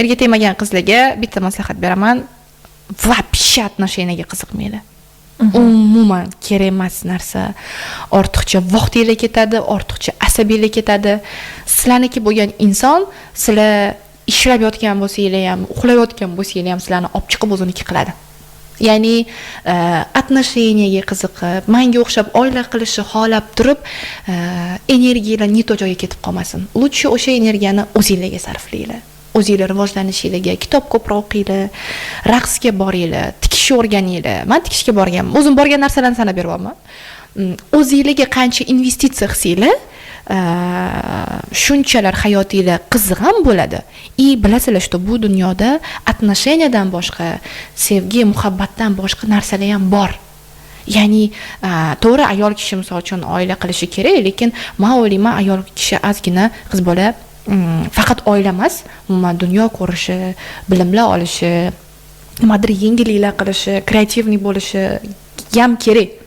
Erga tegmagan qizlarga bitta maslahat beraman: вообще отношения ga qiziqmanglar, umuman kerak emas narsa. Ortiqcha vaqtinglar ketadi, ortiqcha asabiylar ketadi. Sizlarniki bo'lgan inson sizlar ishlab yotgan bo'lsanglar ham, uxlayotgan bo'lsanglar ham, sizlarni olib chiqib o'ziniki qiladi. Ya'ni отношения ga qiziqib, manga o'xshab oila qilishni xohlab turib, energiyalar не то joyga ketib qolmasin. Лучше o'sha energiyani o'zinglarga sarflanglar, o'zinglar rivojlanishinglarga. Kitob ko'proq o'qinglar, raqsga boringlar, tikishni o'rganinglar. Man tikishga borganman, o'zim borgan narsalarni sanab beryapman. O'zinglarga qancha investitsiya qilsanglar, shunchalar hayotinglar qiziq ham bo'ladi. И bilasizlar, что bu dunyoda отношения dan boshqa, sevgi muhabbatdan boshqa narsalar ham bor. Ya'ni to'g'ri, ayol kishi, misol uchun, oila qilishi kerak, lekin man o'ylayman, ayol kishi, ozgina qiz bola faqat oila emas, umuman dunyo ko'rishi, bilimlar olishi, nimadir yengilliklar qilishi, креативный bo'lishi ham kerak.